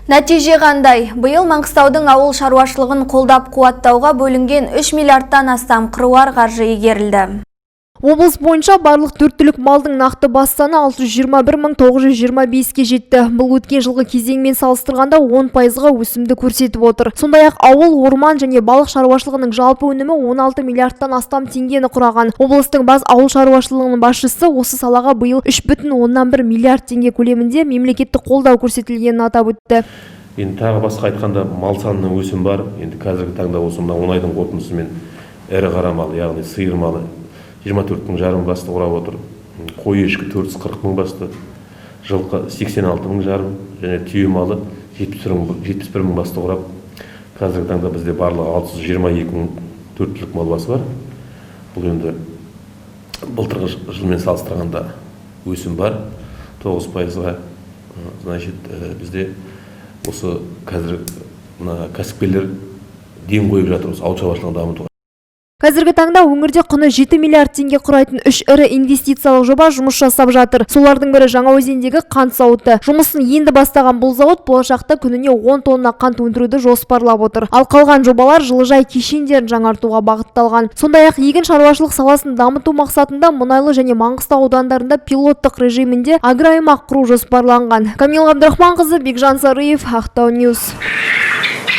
Нәтиже қандай? Биыл Маңғыстаудың ауыл шаруашылығын қолдап қуаттауға бөлінген 3 миллиардтан астам қыруар қаржы игерілді. Облыс бойынша барлық төрт түлік малдың нақты бас саны 621 925-ке жетті. Бұл өткен жылғы кезеңмен салыстырғанда 10%-ға өсімді көрсетіп отыр. Сондай-ақ ауыл, орман және балық шаруашылығының жалпы өнімі 16 миллиардтан астам теңгені құраған. Облыстың бас ауыл шаруашылығының басшысы осы салаға биыл 3,1 миллиард теңге көлемінде мемлекеттік қолдау көрсетілгенін атап өтті. Енді тағы басқа айтқанда, мал санының өсім бар. Енді қазіргі таңда осы мына 10 айдың қорытындысымен ірі қара мал, яғни сиыр малы 24,5 мың басты құрап отыр. Қой, ешкі 440 мың басты, жылқы 86,5 мың және түйе малы 71 мың басты құрап, қазіргі таңда бізде барлығы 622 мың төрт түлік мал басы бар. Бұл енді былтырғы жылмен салыстырғанда өсім бар 9%-ға. Значит, бізде осы қазір мына кәсіпкерлер ден қойып жатыр осы ауыл шаруашылығын дамытуға. Қазіргі таңда өңірде құны 7 миллиард теңге құрайтын үш ірі инвестициялық жоба жұмыс жасап жатыр. Солардың бірі — Жаңаөзендегі қант зауыты. Жұмысын енді бастаған бұл зауыт болашақта күніне 10 тонна қант өндіруді жоспарлап отыр. Ал қалған жобалар жылыжай кешендерін жаңартуға бағытталған. Сондай-ақ егін шаруашылық саласын дамыту мақсатында Мұнайлы және Маңғыстау аудандарында пилоттық режимінде агроаймақ құру жоспарланған. Камила Абдрахманқызы, Бекжан Сарыев, Ақтау Ньюс.